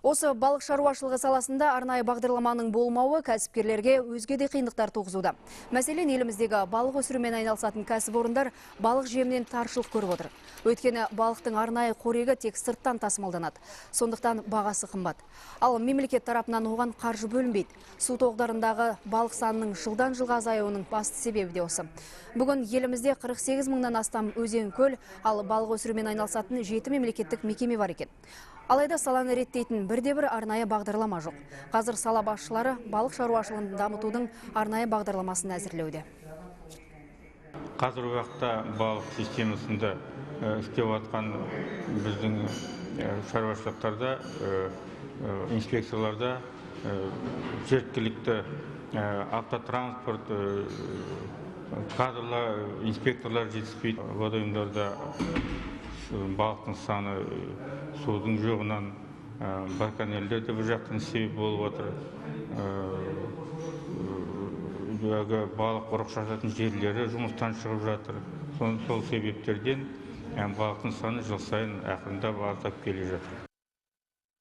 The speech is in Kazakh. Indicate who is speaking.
Speaker 1: Осы балық шаруашылығы саласында арнайы бағдарламаның болмауы кәсіпкерлерге өзге де қиындықтар туғызуда. Мәселен, еліміздегі балық өсірумен айналысатын кәсіпорындар балық жемінен таршылық көріп отыр. Өйткені балықтың арнайы қорегі тек сырттан тасымалданады. Сондықтан бағасы қымбат. Ал мемлекет тарапынан оған қаржы бөлінбейді. Су тоғдарындағы балық санының жылдан жылға азаюының басты себебі де осы. Бүгін елімізде 48 мыңнан астам өзен, көл, ал балық өсірумен айналысатын 7 мемлекеттік мекеме бар екен. Алайда саланы реттейтін бірде-бір арнайы бағдарлама жоқ. Қазір сала басшылары балық шаруашылығын дамытудың арнайы бағдарламасын әзірлеуде.
Speaker 2: Қазіргі уақытта балық системасында істеп жатқан біздің шаруашылықтарда, инспекцияларда жеткілікті автотранспорт, кадрлар, инспекторлар жетіспейді. Водоемдарда балықтың саны судың жоғынан, браконьерлер де бір жақтан себеп болып отыр. Балық ұрық шашатын жерлері жұмыстан шығып жатыр. Сол себептерден балықтың саны жыл сайын ақырындап артып келе жатыр.